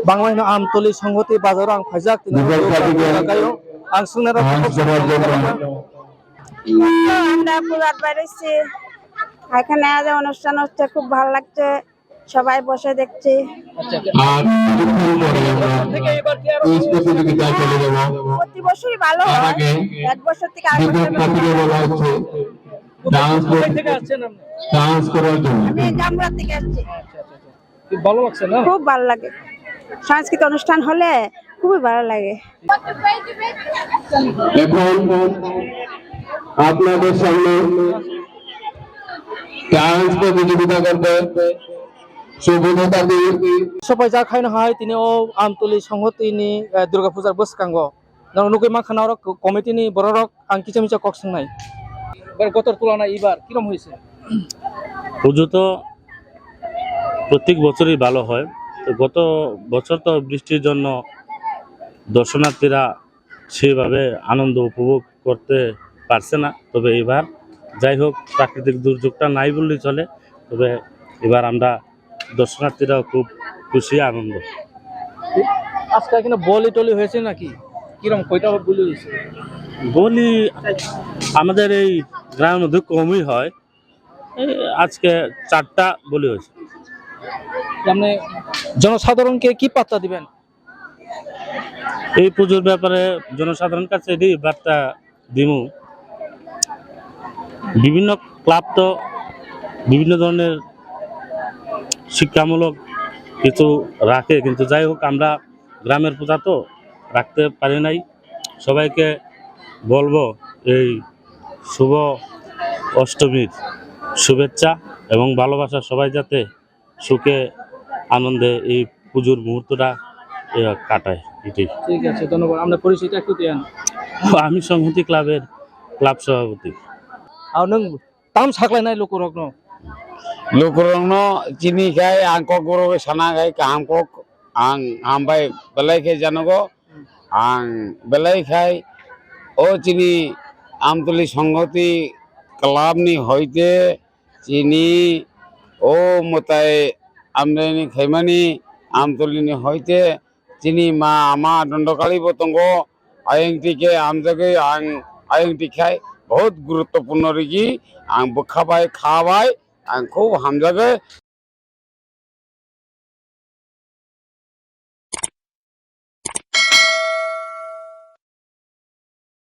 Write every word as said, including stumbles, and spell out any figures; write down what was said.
Banglaino Amtoli Songhoti bazaro ang phaijak, tini ang swngnai rok. আমরা পূজার বাইরেছি, এখানে আজ অনুষ্ঠান হচ্ছে, খুব ভালো লাগছে, সবাই বসে দেখছি। আচ্ছা, আচ্ছা। আর কিছুক্ষণ পরে আমরা কুইজ প্রতিযোগিতায় চলে যাব। প্রতি বছরই ভালো তার হয়, আগে এক বছর থেকে আরেক বিপদ বছর ভালো। প্রতিযোগিতা বলা হচ্ছে। ডান্স কোথায় থেকে আসছেন আপনি? ডান্স করার জন্য। আমি জামুরা থেকে আসছি। আচ্ছা, আচ্ছা, আচ্ছা। খুব ভালো লাগছে না? খুব ভালো লাগে, সাংস্কৃতিক অনুষ্ঠান হলে খুবই ভালো লাগে। এখন আপনাদের সামনে ডান্স প্রতিযোগিতা করবে শুভদা দি। Sopaijak haino hai tini o Amtoli Songhotini, eh, Durga Pujar bwskango. Norok nugwi mankha norok committee ni bororok ang kisa misa kok swngnai. এবার গতর তুলনায় এবার কিরম হয়েছে? পুজো তো প্রত্যেক বছরই ভালো হয়। তো গত বছর তো বৃষ্টির জন্য দর্শনার্থীরা সেভাবে আনন্দ উপভোগ করতে পারছে না। তবে এবার যাই হোক, প্রাকৃতিক দুর্যোগটা নাই বললেই চলে। তবে এবার আমরা দর্শনার্থীরাও খুব খুশি, আনন্দ। আজকে এখানে বলি টলি হয়েছে নাকি? কিরম, কয়টা বলি হয়েছে? বলি আমাদের এই গ্রামের মধ্যে কমই হয়, এই আজকে চারটা বলি হয়েছে। আপনি জনসাধারণকে কি বার্তা দিবেন? এই পুজোর ব্যাপারে জনসাধারণের কাছে এটাই বার্তা দিমু, বিভিন্ন ক্লাব তো বিভিন্ন ধরনের শিক্ষামূলক কিছু রাখে, কিন্তু যাই হোক, আমরা গ্রামের পূজা তো রাখতে পারি নাই। সবাইকে বলবো, এই শুভ অষ্টমীর শুভেচ্ছা এবং ভালোবাসা, সবাই যাতে সুখে আনন্দে এই পুজোর মুহূর্তটা, এ, কাটায়, এটাই। ঠিক আছে, ধন্যবাদ। আপনার পরিচয়টা একটু দেন। আমি সংহতি ক্লাবের ক্লাব সভাপতি। Ang nwng tam saklainai lukurokno? Lukurokno chini khai ang kokborok sana khai kaham kok, ang hambai belai khe janogo, ang belai khai o chini Amtoli Songhoti club ni hoite chini o mwtai amdaini khaimani Amtoli ni hoite chini ma ama Dondokali bo tongo, ayang tike amjagwi ang ayang tikhai bahut guruttopurno rigi ang bwkha bai kha bai ang khub hamjagwi